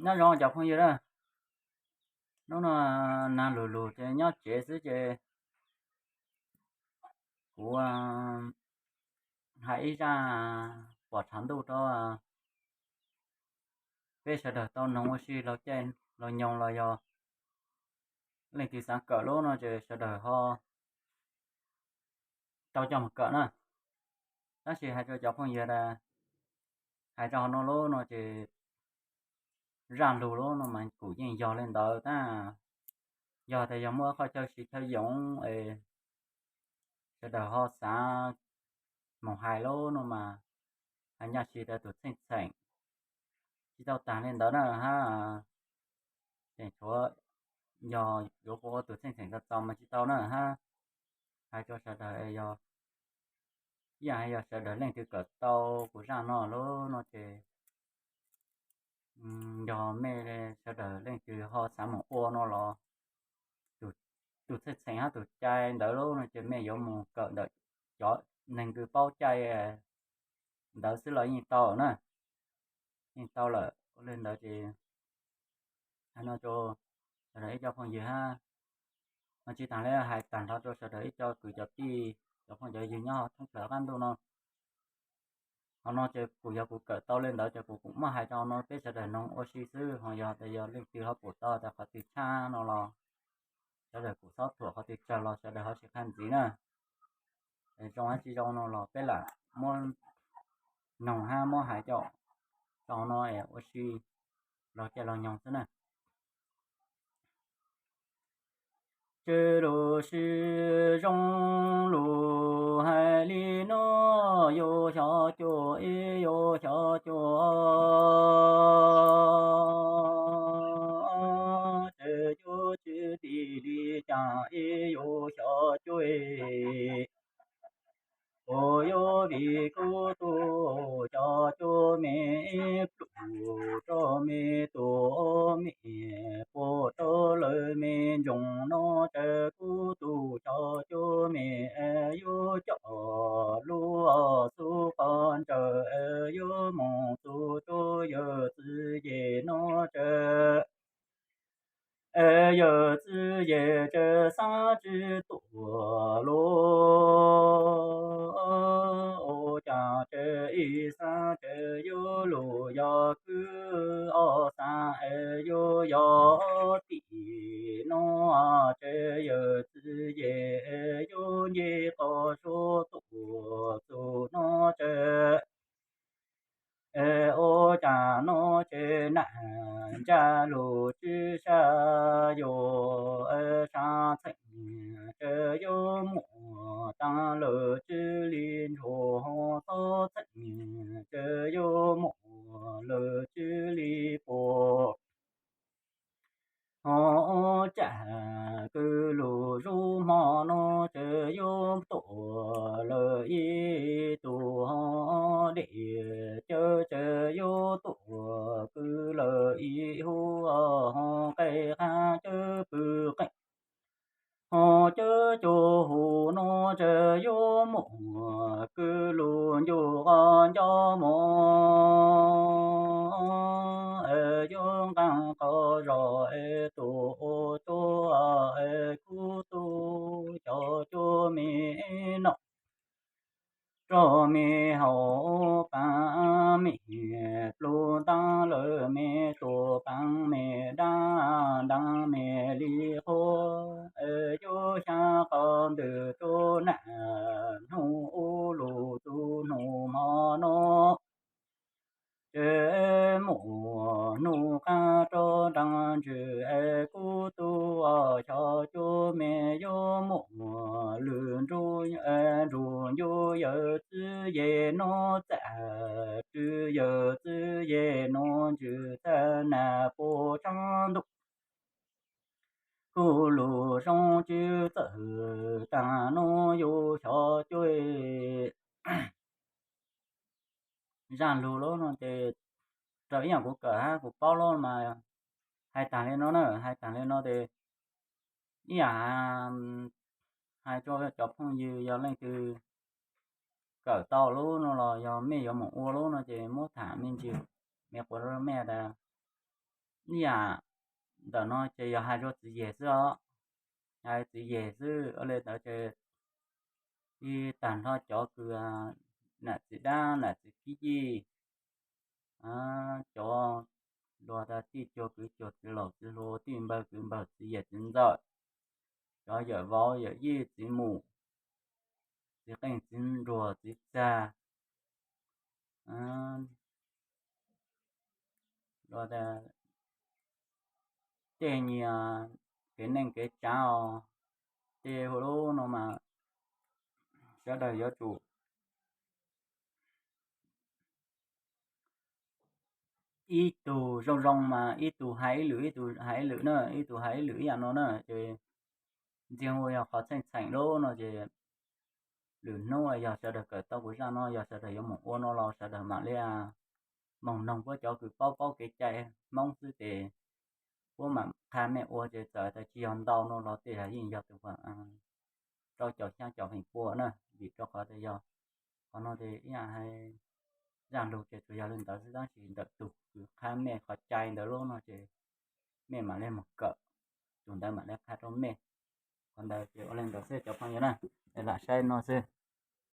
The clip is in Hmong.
Nyob zoo cov phooj ywg na, hnub no nag lug lug ces nyob tsev xwb ces kuv hais ib zaj pom tshav ntuj rau peb sawv daws tau noog ua si los caij los nyoog los yog leej twg xav kawm lub no ces sawv daws ho tau coj mus kawm na. Tab sis hais rau cov phooj ywg tas, hais rau hauv no lub no ces zaj lug lub no mas kuj yeej yog li ntawd tab, yog tas yog muaj qhov chaw siv chaw yoov es sawv daws ho xav moog hais lub no mas hais nyaj tsis tas tus txheej txheem tsis tau tag li ntawd na hab. Tseem tshuav yog yuav ua tus txheej txheem txaus txaus mas tsis tau na hab. Hais rau sawv daws, yog ib yam hais yog sawv daws leej twg kawm tau kuv zaj no lub no ces yog mej sawv daws leej twg ho xav moog ua no los tus txheej txheem hab tus cai ntawd lub no ces mej yuav moog kawm ntawm cov neeg kws paub cai ntawd xwb los yeej tau na, yeej tau lawm. Ua li ntawd ces hais no rau sawv daws ib co phooj ywg hab, mas tsis tas li hais tag nrho rau sawv daws ib co kwv cov tij cov phooj cov ywg nyob thoob plaws qab ntuj no. Hauv no ces kuj yog kuv kawm tau li ntawd ces kuv kuj muab hais rau no peb sawv daws noog ua si xwb, ho yog tas yog leej twg ho pum tau tas qhov twg tshaj no los sawv daws kuj txhob thuam, qhov twg tsawg los sawv daws ho sis qha ntxiv na. Zoo hab tsis zoo no los peb lam muab noog hab muab hais rau no es ua si los caij los nyoog xwb na. Tswv lug sib zoo lug hais li no, yus xyov cuag ib yus xyov cuag, tswv yus tswv tij li cas ib yus xyov cuag. Puas yuav vim kuv tug xyov cuag me plum rau me tus me, puas rau lawv me ntsoov no tsawv kuv tug xyov cuag me, yuav coj lub xub qhov ntsaws yuav moog txug rau yawg txwv yej no tsawv. Yawg txwv yej tsawv xav tsi tuaj lug, ua cas tsawv ib xav tsawv yuav lug yog kwv, ob xav yuav yog tij no, tsawv yawg txwv yej yuav nce qhov suab tuaj txug no tsawv. Ua cas no tsawv nam ntsa lug tswv sab yuav sab txheej, tsawv yuav muaj taag lawm tswv li ntsuag ho txhob txheej, tsawv yuav muaj lawm tswv li puas. Ho tsam kwv lug zug hmo no tsawv yuav tuaj lawm ib tug ho dej cawv, tsawv yuav tuaj kwv lawm ib hub ho qe qab cawv pw qeej. Ho cawv cuag hub no tsawv yuav muaj kwv lug ncu qhov nco mov, yuav nqaa qhov zog tuaj ua cuag kuv tug xyov cuag me noj rau me haus paab me, plug ntaab lawm me tuam paab me, dab daab me li qhuav, yuav xyaav qhov ntws rua nam hnub ub lug txug hnub hmo no. Tsawv muaj hnub qaab rov nraag ntswg, kuv tug xyov cuag me yuav muaj lwm nruab nrug ncu yawg txwv yej no txaj, tswv yawg txwv yej no ntswg txaj nam puag tshaab ntuj. Kuv lug zoo tswv txawj taag nuav yus xyov cuag. Zaaj lug lub no ces raws ib yaam kuv kawm hab kuv paub lub mas hais taag le no na, hais taag le no ces ib yaam hais rua cov phooj ywg yog leej twg kawm tau lub no los yog mej yuav moog ua lub no ces muab tham me ntsis, me quas rua mej tas ib yam ntawm no ces yog hais rau txiv yeg xwb os, hais txiv yeg xwb. Ua li ntawd ces ib tag nrho cov kws nam txiv dab nam txiv kib yij, cov luag tij cuag kwv cuag txiv laus txiv hluas, tij npawg kwv npawg txiv yawm txiv ntxawm, cov yawm vauv yawm yij txiv mus, txiv qeej txiv nruas txiv txag, luag tej nyias kev neej kev tsav os, ces hu lub no mas sawv daws yuav tsum ib tug zoo zoo mas ib tug hais ib lwm, ib tug hais ib lwm na, ib tug hais ib lwm ib yam no na ces ntxiag ua yog qhov txheej txheem lub no ces lwm hnub yog sawv daws kawm tau kuv zaj no, yog sawv daws yuav mus ua no los sawv daws mam li moog noog puab cov kws paub paub kev cai Hmoob xwb ces puab mam qha mej ua ces txawm tas tsis yog ntau no los tej zag yeej yog tus rau caum xyaa caum feem pua na, vim rau qhov tias yog qhov no ces ib yam hais zaj lug ces tsuas yog li ntawd xwb, tab sis ntawm tus kws qha mej qhov cai ntawd lub no ces mej mam li mus kawm, tus ntawd mam li qha rau mej. Qhov ntawd ces ua li ntawd xwb cov phooj ywg na, lam saib no xwb.